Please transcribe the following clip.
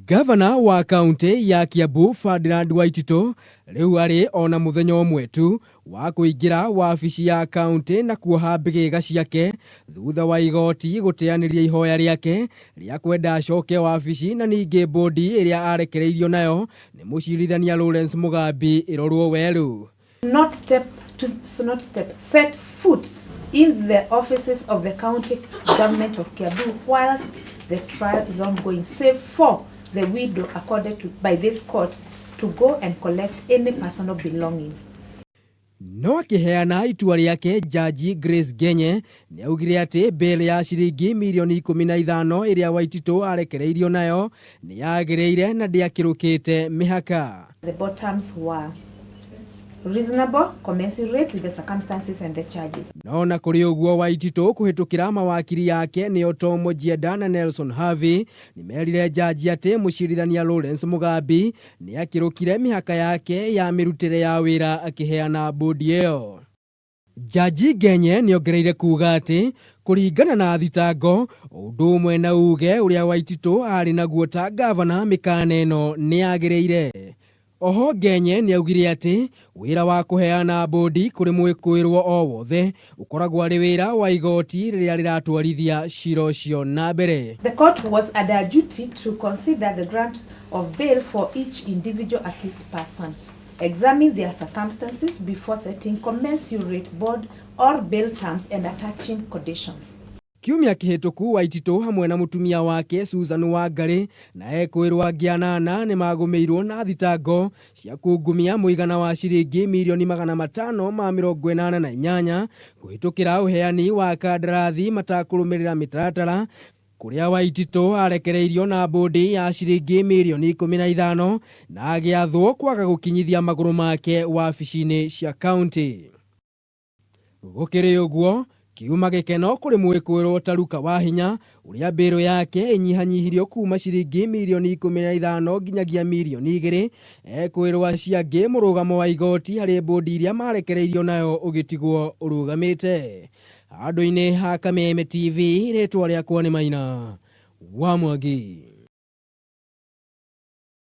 Gavana wa kaunti ya Kiambu Ferdinand Waititu rĩu arĩ ona mũthenya ũmwe tu wa kũingĩra wabici ya kaunti na kuoha mbĩgĩga ciake thutha wa igoti gũteanĩria ihoya rĩake rĩa kwenda acoke wabici na ningĩ bũndi ĩrĩa arekereirio nayo nĩ mũcirithania Lawrence Mugambi ĩrorwo werũ. Not step to not step set foot in the offices of the county government of Kiambu whilst the trial is ongoing, save for the window accorded to by this court to go and collect any personal belongings. No akĩheana itua rĩake, Jaji Grace Ngenye nĩ augire atĩ bail ya ciringi mirioni 15 ĩrĩa Waititũ arekereirio nayo nĩ yagĩrĩire na ndĩakĩrũkĩte mĩhaka. The bond terms were reasonable, commensurate with the circumstances and the charges. No na kũrĩ ũguo, Waititũ kũhĩtũkĩra mawakiri yake nĩo Tom Ojienda na Nelson Havi nĩ merire jaji atĩ mũcirithania Lawrence Mugambi nĩ akĩrũkire mĩhaka yake ya mĩrutĩre ya wĩra akĩheana bũndi ĩyo. Jaji Ngenye nĩ ongereire kuga atĩ kũringana na thitango ũndũ ũmwe na uge ũrĩa Waititũ arĩ naguo ta gavana, mĩkana ĩno nĩ yagĩrĩire. Oho Ngenye nĩ augire atĩ wĩra wa kũheana bũndi kũrĩ mwĩkũĩrwo o wothe ũkoragwo arĩ wĩra wa igoti rĩrĩa rĩratwarithia cira ũcio na mbere. The court was under duty to consider the grant of bail for each individual accused person, examine their circumstances before setting commensurate bond or bail terms and attaching conditions. Kiumia kĩhĩtũku, Waititũ hamwe na mũtumia wake Susan Wangari na ekwĩrwo angĩ anana nĩ magũmĩirwo na thitango cia kungumia mũigana wa ciringi mirioni 588 kũhĩtũkĩra ũheani wa kandarathi matakũrũmĩrĩra mĩtaratara, kũrĩa Waititũ arekereirio na bũndi ya ciringi mirioni 15 na agĩathwo kwaga gũkinyithia magũrũ make wabici-inĩ cia kaunti. Gũkĩrĩ ũguo, kiuma gĩkeno kũrĩ mwĩkũĩrwo ta Luka Wahinya ũrĩa mbĩrũ yake ĩnyihanyihirio kuma ciringi mirioni 15 nginyagia mirioni 2. Ekwĩrwo acio angĩ mũrũgamo wa igoti harĩ bũndi iria marekereirio nayo ũgĩtigwo ũrũgamĩte. Handũ-inĩ ha Kameme TV, rĩtwa rĩakwa nĩ Maina wa Mwangi.